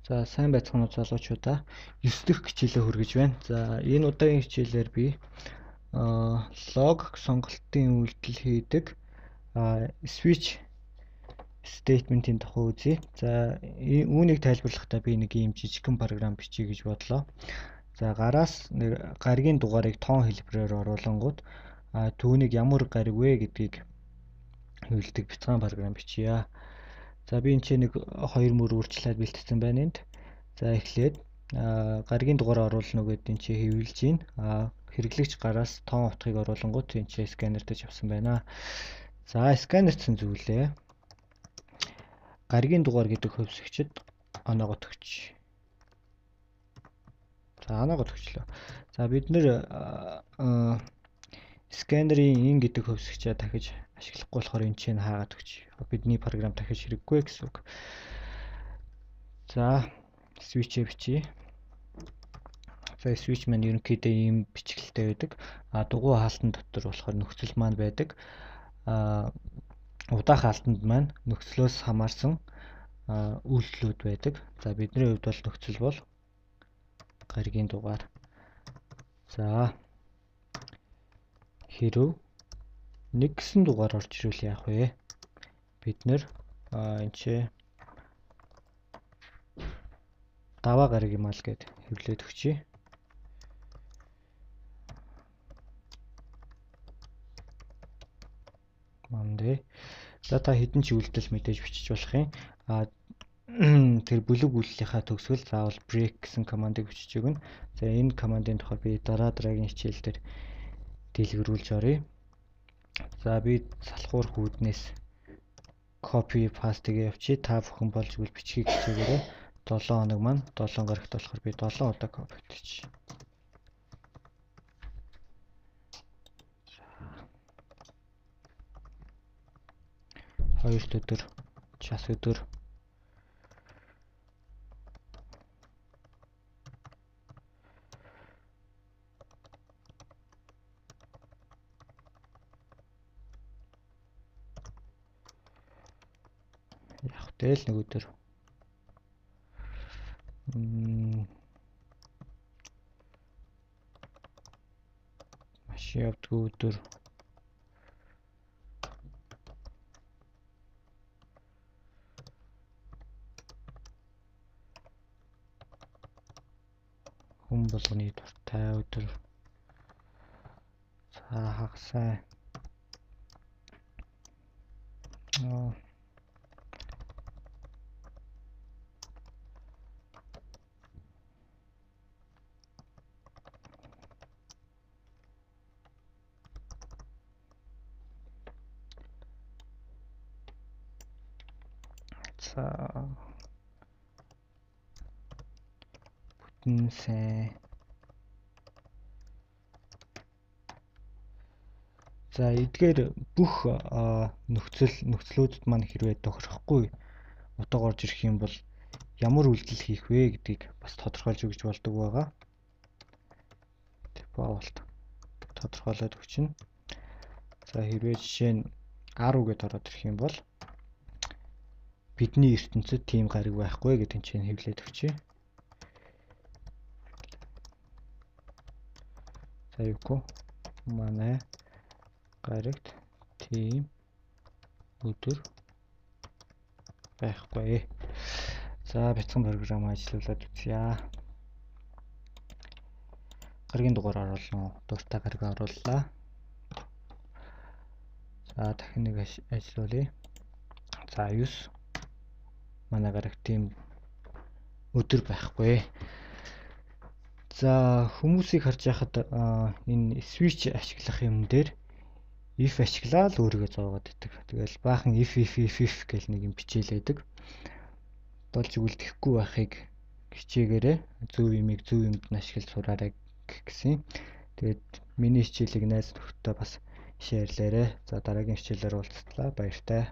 За сайн байцгаана уу залуучуудаа. 9 дэх хичээлээ хүргэж байна. За энэ удаагийн хичээлээр би логик сонголтын үйлдэл хийдэг switch statement-ийн тухай үзье. За үүнийг тайлбарлахдаа би нэг ийм жижигхэн програм бичье гэж бодлоо. За гараас нэг гаригийн дугаарыг тоон хэлбэрээр оруулангууд түүнийг ямар гариг вэ гэдгийг хэвлэдэг бяцхан програм бичье. За би энэ ч нэг хоёр мөр өөрчлөлт бэлтгэсэн байна энд. За эхлээд гаригийн дугаар оруулна уу гэдэг энэ чи хэвлэж байна. Хэрэглэгч гараас тоон утгыг оруулангууд энэ чи сканердэж авсан байна. За сканердсэн зүйлээ гаригийн дугаар гэдэг хувьсагчид оноогоо төгч. За оноогоо төгчлөө. За бид нэр сканерын ин гэдэг хувьсагчаа дахиж ашиглахгүй болохоор энэ чинь хаагаад өгч. Бидний програм дахиж хэрэггүй гэсэн үг. За switch-ээ бичье. За switch маань ерөнхийдөө ийм бичгэлтэй байдаг. А дугуй хаалтан дотор болохоор нөхцөл маань байдаг. А удаах хаалтанд маань нөхцлөөс хамаарсан үйлдэлүүд байдаг. За бидний хувьд бол нөхцөл бол гаригийн дугаар. За хэрв нэг гэсэн дугаар орж ирвэл яах вэ? Бид нэр энэ чи даваа гараг юм ал гэд хэвлээд өгчье. Monday. За та хэдэн ч үйлдэл мэдээж бичиж болох юм. Тэр бүлэг үйлдэлийнхаа төгсгөл заавал break гэсэн командыг бичиж өгнө. За энэ командын тухай би дараа дараагийн хичээл дээр дэлгэрүүлж оръё. За би салхуур хүүднээс copy paste-гээ явчих. Та бүхэн болж игэл бичгийг хичээгээрэй. 7 хоног маань 7 гарагт болохоор би 7 удаа copy хийчих. Хоёр өдөр, час өдөр. Яг тэгэл нэг өдөр. Машин явдгүй өдөр. Хүн болгоны дуртай өдөр. За хагасай. За бүтэн сайн. За эдгээр бүх нөхцлүүдэд маань хэрвээ тохирохгүй утга орж ирэх юм бол ямар үйлдэл хийх вэ гэдгийг бас тодорхойлж өгч болдог байгаа. Default тодорхойлоод өгчнө. За хэрвээ жишээ нь 10 гэдээ ороод ирэх юм бол бидний ертөнцид тийм гариг байхгүй гэдэг чинь хэвлээд өгчээ. За юугүй манай гаригт тийм өдөр байхгүй. За бяцхан програм ажиллуулад үзье. Гаригийн дугаар оруулна уу? Дуртай гариг орууллаа. За дахин нэг ажиллуулъя. За 9 манай гарагт тийм өдөр байхгүй. За хүмүүсийг харж байхад энэ switch ашиглах юм дээр if ашиглаад өөрийгөө зоогоод идэг. Тэгэл баахан if if if if гэл нэг юм бичээлээдэг. Болж игэл тэхгүй байхыг хичээгээрэй. Зөв юмыг зөв юмд нь ашиглаж сураарай гэсэн. Тэгээд миний хичээлийг найз нөхдөдөө бас шеэрлээрэй. За дараагийн хичээлээр уулзтлаа. Баяртай.